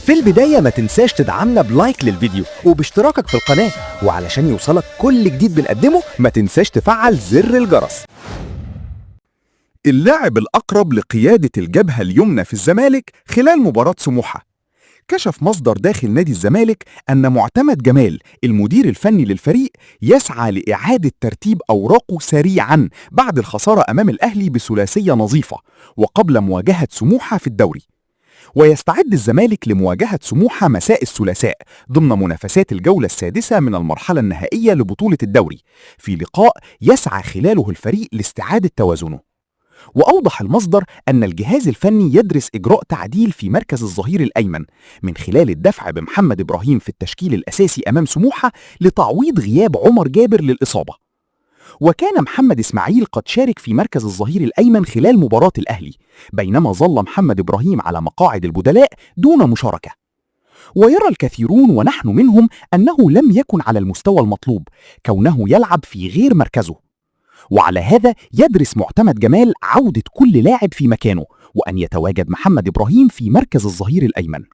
في البداية ما تنساش تدعمنا بلايك للفيديو وباشتراكك في القناة، وعلشان يوصلك كل جديد بنقدمه ما تنساش تفعل زر الجرس. اللاعب الأقرب لقيادة الجبهة اليمنى في الزمالك خلال مباراة سموحة. كشف مصدر داخل نادي الزمالك أن معتمد جمال المدير الفني للفريق يسعى لإعادة ترتيب أوراقه سريعا بعد الخسارة أمام الأهلي بثلاثية نظيفة وقبل مواجهة سموحة في الدوري. ويستعد الزمالك لمواجهة سموحة مساء الثلاثاء ضمن منافسات الجولة السادسة من المرحلة النهائية لبطولة الدوري، في لقاء يسعى خلاله الفريق لاستعادة توازنه. وأوضح المصدر أن الجهاز الفني يدرس إجراء تعديل في مركز الظهير الأيمن من خلال الدفع بمحمد إبراهيم في التشكيل الأساسي أمام سموحة لتعويض غياب عمر جابر للإصابة. وكان محمد إسماعيل قد شارك في مركز الظهير الأيمن خلال مباراة الأهلي، بينما ظل محمد إبراهيم على مقاعد البدلاء دون مشاركة. ويرى الكثيرون ونحن منهم أنه لم يكن على المستوى المطلوب كونه يلعب في غير مركزه، وعلى هذا يدرس معتمد جمال عودة كل لاعب في مكانه وأن يتواجد محمد إبراهيم في مركز الظهير الأيمن.